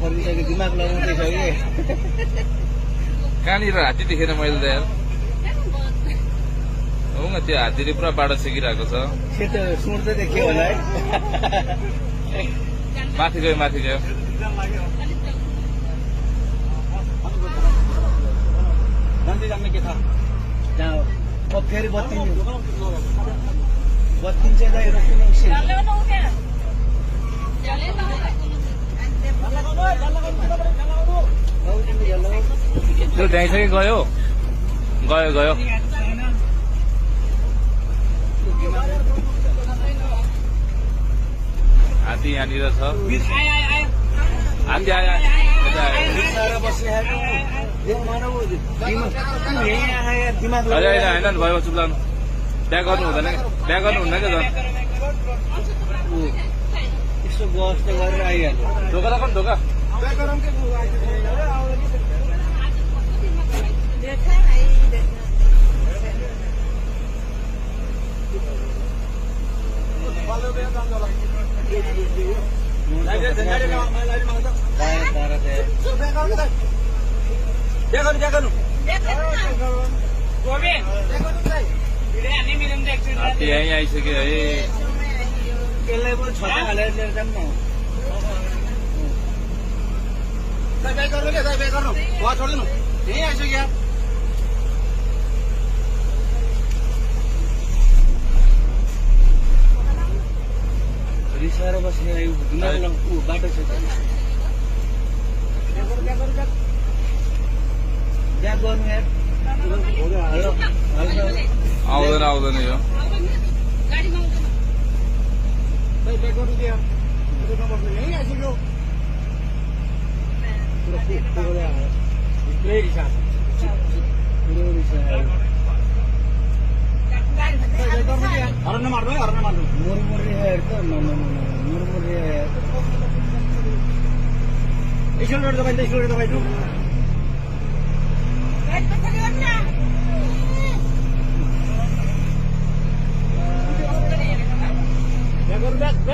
फर्किसक्यो दिमाग लगाउँदैछ कि कहाँनिर हात्ती देखेन मैले त यार हो न त्यो हात्तीले पुरा बाटो छेकिरहेको छ सेतो सुँड त देखियो होला है माथि गयो जाने के था जहाँ फेरि बत्तिन्छ दाइ रोक्नु एकछिन त्यो ड्याइसके गयो हात्ती यहाँनिर छ हात्ती आयो होइन भयो चुप्लाउनु ब्याग गर्नु हुँदैन क्या झन् यसो व्यवस्था गरेर आइहाल्यो ढोका राख ढोका हात्ती यहीँ आइसक्यो है यसलाई पनि छता हालेर लिएर जाऊँ न छोड्नु यहीँ आइसक्यो रिसाएर बसेर बाटो छ ब्याग गर्नु यार आउँदैन यो मुरमुरे है तो मुरमुरे है स्टूडेंट दबाई